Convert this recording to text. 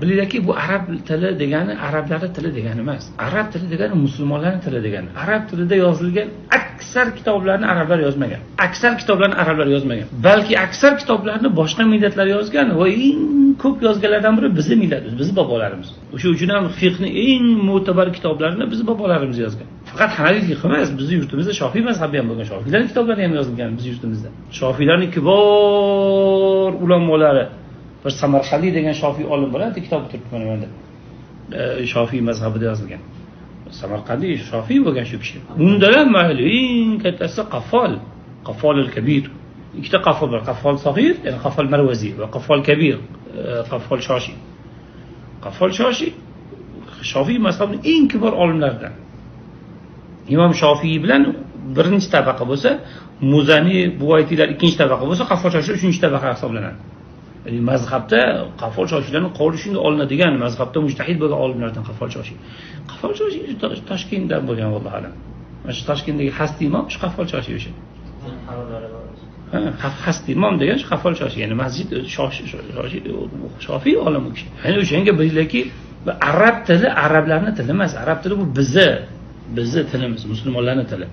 Bilinglarki, bu arab tili degani arablarni tili degani emas. Arab tili degani musulmonlarning tili degani. Arab tilida yozilgan aksar kitoblarni arablar yozmagan. Aksar kitoblarni arablar yozmagan. Balki aksar kitoblarni boshqa millatlar yozgan va eng ko'p yozganlardan biri bizni millatimiz, bizni bobolarimiz. O'sha uchun ham fiqhni eng mo'tabar kitoblarini bizni bobolarimiz yozgan. Faqat hanafiy fiqh emas, bizni yurtimizda shofiy mazhabi ham bo'lgan. Shofiylarning kitoblari ham yozilgan bizni yurtimizda. Shofiylarning kibor ulamolari, bir Samarqandiy degan shofiy olim bor, bitta kitob turibdi mana menda. Shofiy mazhabida yozilgan. Samarqandiy shofiy bo'lgan shu kishi. Undan ham mayli, eng kattasi Qaffol, Qaffol al-Kabir. Ikkita Qaffol bor, Qaffol Sag'ir, ya'ni Qaffol Marvaziy va Qaffol Kabir, Qaffol Shoshiy. Qaffol Shoshiy Shofiy mazhabining eng kibor olimlaridan. Imom Shofiy bilan birinchi tabaqa bo'lsa, Muzani, Buvaytiylar ikkinchi tabaqa bo'lsa, Qaffol Shoshiy uchinchi tabaqa hisoblanadi. Ya'ni mazhabda Qaffol Shoshiylarning qovli shunga olinadigan mazhabda mujtahid bo'lgan olimlardan Qaffol Shoshiy. Qaffol Shoshiy Toshkentdan bo'lgan, vallohu alam. Mana shu Toshkentdagi Hasti imom shu Qaffol Shoshiy o'sha. Ha, Hasti imom degan shu Qaffol Shoshiy, ya'ni masjid Shoshiy, Shofiy olim u kishi. Ya'ni o'shanga bilinglarki, arab tili arablarning tili emas. Arab tili bu bizni tilimiz, musulmonlarning tili.